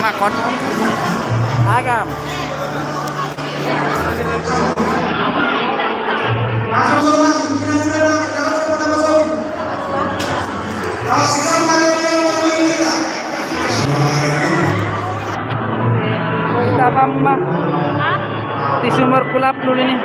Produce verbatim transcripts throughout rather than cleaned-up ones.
Makot. Agam. Tapam ma. Di sumur kulap dulu ini.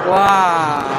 Wah.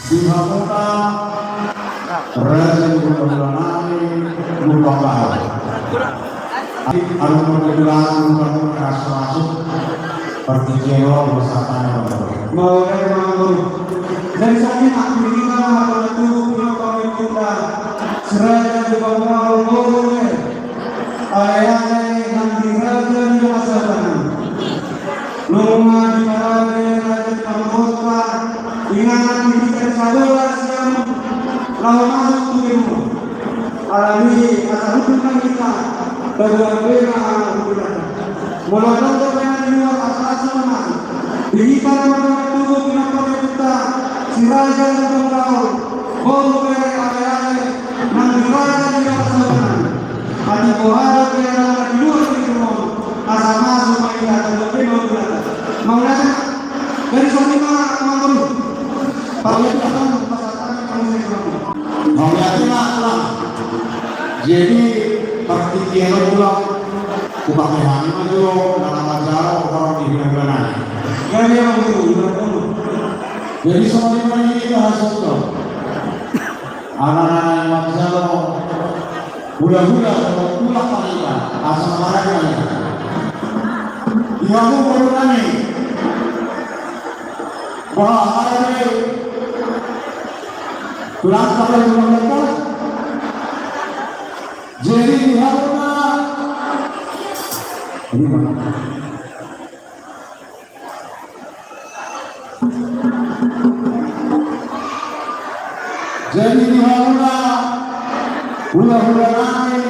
Di hamuna raja ni hulahula nami, Lumban Baru. Alu mangulahon hulahula na so masuk partingkian on, mauliate ma amang boru. Mauliate ma amang boru. Jadi sahat ma di hita na marga Tugu, pinompar ni ompunta si Raja Lumban Baru, boru ni Aleale nang di raja ni Dongan Sahutanami. Nunga diparade raja ni parboruta, inganan di hita di Sabola sian laho masuk tu Timur. Alani asa hundul ma hita, taboan be ma angka hundulanta. Molo adong do baenan di luar, asa langsung ma masuk. Di hita na marga Tugu, pinompar ni ompunta si Raja Lumban Baru, boru bere Aleale nang di raja ni Dongan Sahutanami. Atik boha do baenan na di luar ni Timur on, asa masuk ma hita, taboan be ma hundulanta. Mauliate ma. Jadi sahat ma amang boru. Mauliate ma. Mauliate ma. Jadi partingkian on, Tulang, hupake hami ma jo na manjalo horong ni hulahula nami. Jadi songon i ma di hita, asa tong, ala na manjalo hulahula, tulang ma hita, asa marade ma hita. Di hamu boru nami. Boha, aha do i? Tulang, apa yang tulang lakukan? Jadi di hamuna. Jadi di hamuna hulahula nami,